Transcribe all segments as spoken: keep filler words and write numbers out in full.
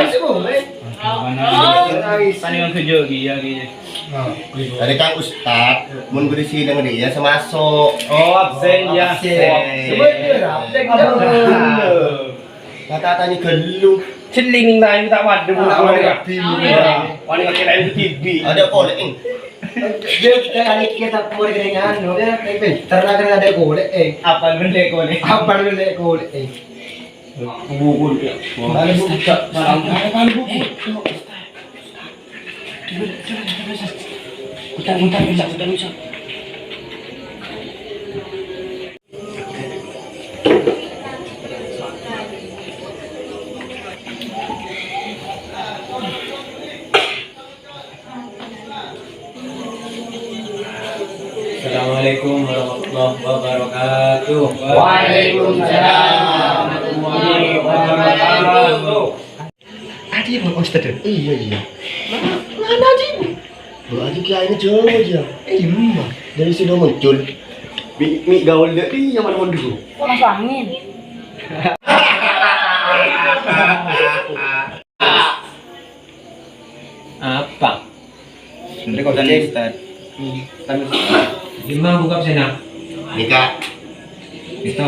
Nangis, Bu, eh. Tadi kan tujuh dia, dia. Dari Kang Ustad, mun berisi dengan dia semaso. Oh, absen, ya. Absen. Coba dia, absen. Kata-katanya gelu. Celing, nah, ini tak waduh. Wani kira itu T V. Ada kolek, eh. Dia, dia ada kita mulai dengan anu, ya, tapi ternyata ada kolek, eh. Apa lu lek kolek? Apa lu lek kolek, eh? Buku dia. Mana buku? Mana buku? Coba, coba, coba, coba. Bentar, bentar, bentar, bentar, bentar. Assalamualaikum warahmatullahi wabarakatuh. Waalaikumsalam warahmatullahi wabarakatuh. Adi, Bang Ustad, ya? Iya, iya. Mana, mana Adi? Bro, Adi kiai ini jauh aja. Eh, iya, Bang. Dari sini muncul. Mi, mi gaul dia, iya, mana mundur? Kok masuk angin? Apa? Nanti kau tanya Ustad. Lima buka sena. Nika. Itu.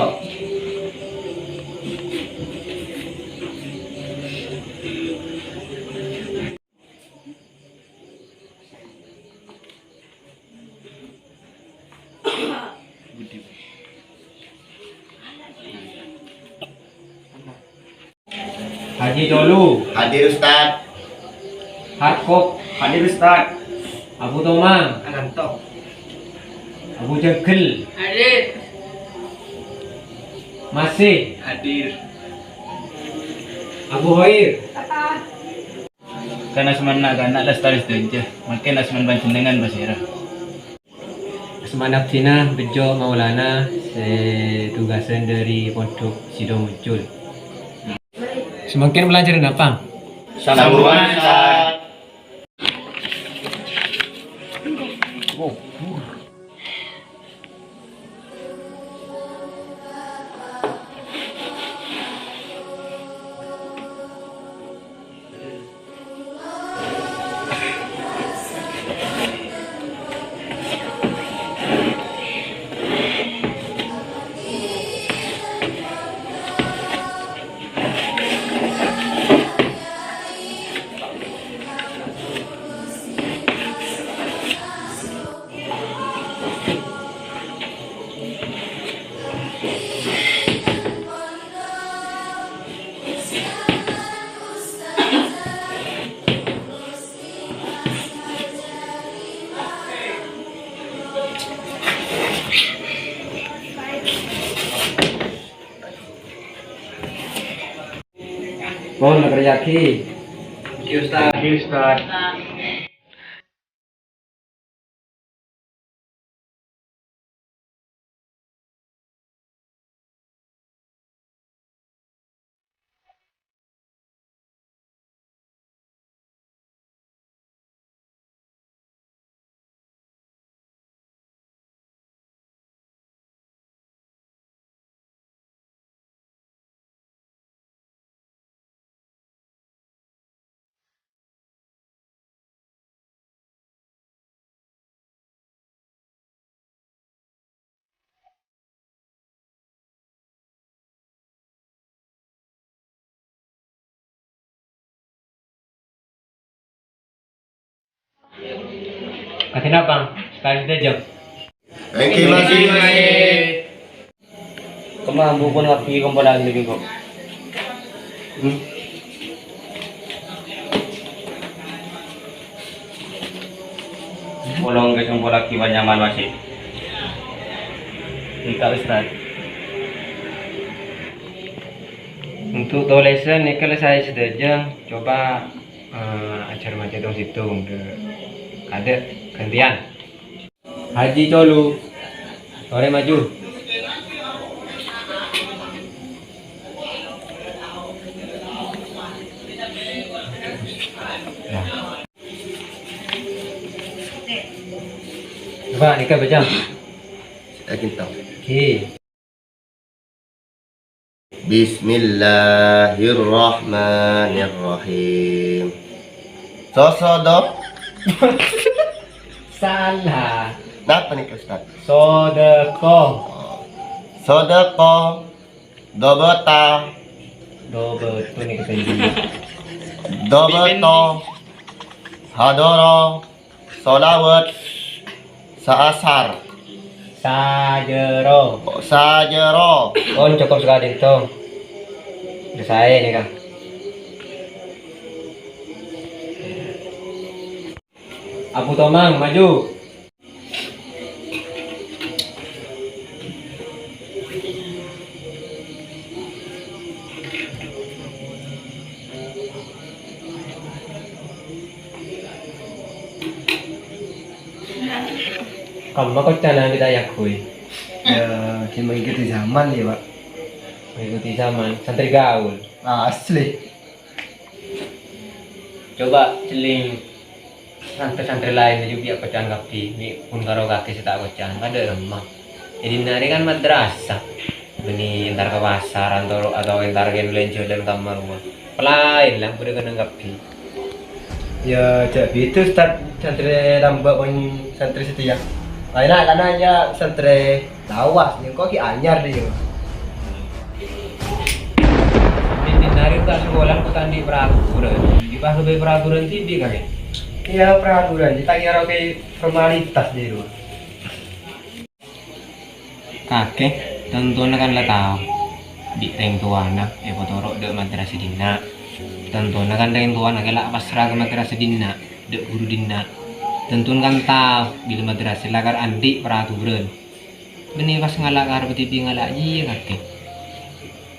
Haji Colu. Hadir, Ustad. Hakok. Hadir, Ustad. Abu Tomang. Ananto. Abu Jagel. Hadir. Masih. Hadir. Abu Hoir. Kan asmana kana lestari sadhâjâ, mangkèn asman panjhennengngan pasèra? Asmana abdhina Bejo Maulana, sè tugasan dhâri Pondhuk Sidomuncul. Samangkèn pelajaran apa? Salam hormat, Ustaz. Pon, kerjaki. Oke, Ustaz. Oke, Ustaz. Kadhi napa? Sekali saja. Thank you, Mas. Kemma, bu pon lagi kompolan lagi kok. Hmm. Polong ke kompolan lagi nyaman masih. Ika, Ustaz. Untuk tulisan nèka la saè sadhâjâ, coba, eh, ajhâr maca tong-sèttong, dâ'. Kadâ', ghântèyan. Haji Colu, torè maju. Pak, nèka baca. Lagi tau. Oke. Bismillahirrahmanirrahim. Sosodo. Salah. Napa nèka, Ustaz? Sodako. Sodako. Dobota. Dobeto nèka tadi. Dobeto. Hadoro. Solawat. Saasar. Sajero. Sajero. Pon, cokop sakadinto. Wis saè nèka. Abu Tomang, maju. Kamma koccana kita ya, Kuy? Ya, kita mengikuti zaman ya, Pak. Mengikuti zaman, santri gaul. Asli. Coba celling santri-santri laèn jâ' bi' akocca'an kabbhi, mè' pon karo kakè sè ta' akocca'an, padâ remma. È dinna' rè kan madrasah. Bânnè entar ka pasar, atau, atau entar ka lèn-jhâlân ka mma rowa. Palaèn la, bâdâ kennèng kabbhi. Ya, jâ' bhidhâ, Ustaz, santri lambâ' bân santri satèya. Laènna, laènna ya santri lawas, nyengko ghi' anyar, dhi. Dinna rè ta' sakola kok ta' andi' peraturan. Ghi' pas ghâbây peraturan dhibi', kakè? Iyâ, peraturan, ta' kèra kè formalitas, dhi, rowa. Kakè, tantona kan la tao, bi' rèng towana èpatoro' dâ' madrasah dinna'. Tantona kan rèng towana kè la pasra ka madrasah dinna', dâ' ghuru dinna'. Tantona kan tao bilâ madrasah lakar andi' peraturan. Bânnè pas ngala' karep dhibi' ngala' jiyâ kakè.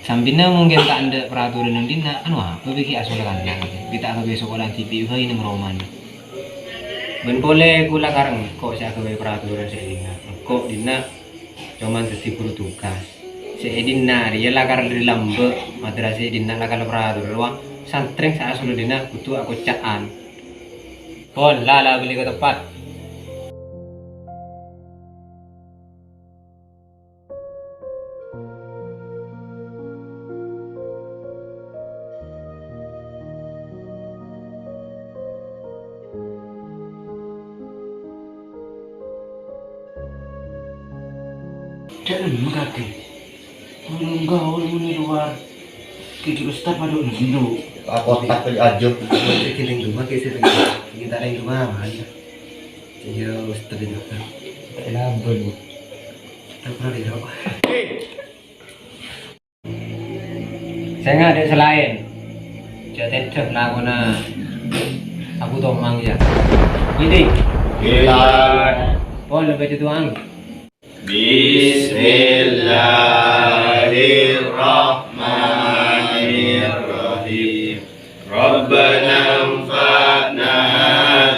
Sambina mungkin ta' endâ' peraturan neng dinna', anu apa bigi asola kanna', bi' ta' ghâbây sakola dhibi' bhâi neng romana. Bân polè kaulâ karè engko' sè aghâbây peraturan sè dinna'. Engko' dinna' coma dhâddhi ghuru tugas. Sè è dinna' rèya lakar dâri lambâ', madrasah è dinna' lakar peraturan rowa, santrè sè asola dinna' kodhu akocca'an. Pon, la, la, bâli ka tempat. Dâ'remma kakè. Ngomong gaul muni luar. Kiki ustad padâ nendo. Akotak aja. Kiki ning rumah, kiki ning rumah, mana? Iya, ustad itu. Tak nambah, Bu. Tak pernah lihat. Sènga' dâ' sè laèn. Jhâ' tèdhâ lakona Abu Tomang, yâ. Gini. Gini. Pon, lebih tuang. Bismillahirrahmanirrahim. Rabbana anfa'na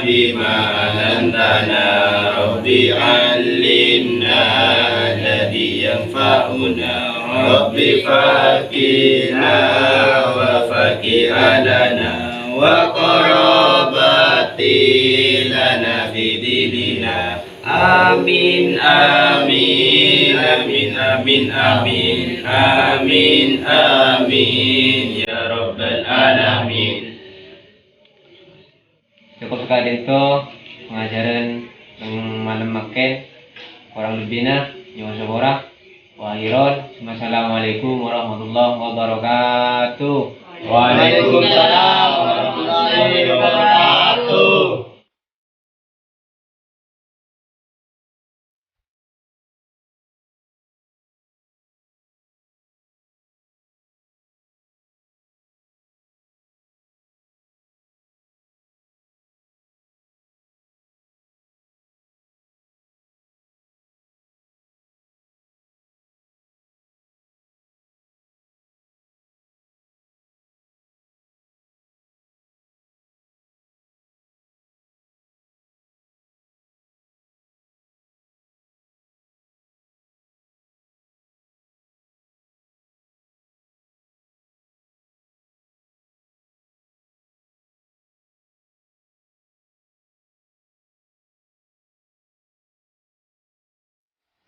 bima 'allamtana, Rabbi 'allimna alladzi yanfa'una, Rabbi faqqihna wa faqqih ahlana wa qarabati lana fi dinina. Amin, amin, amin, amin, amin, amin, amin, ya rabbal alamin. Cokop sakadinto pangajhârân neng malem mangkèn. Korang lebbina nyo'on sapora. Wa akhiran, wassalamualaikum warahmatullahi wabarakatuh. Waalaikumsalam warahmatullahi wabarakatuh.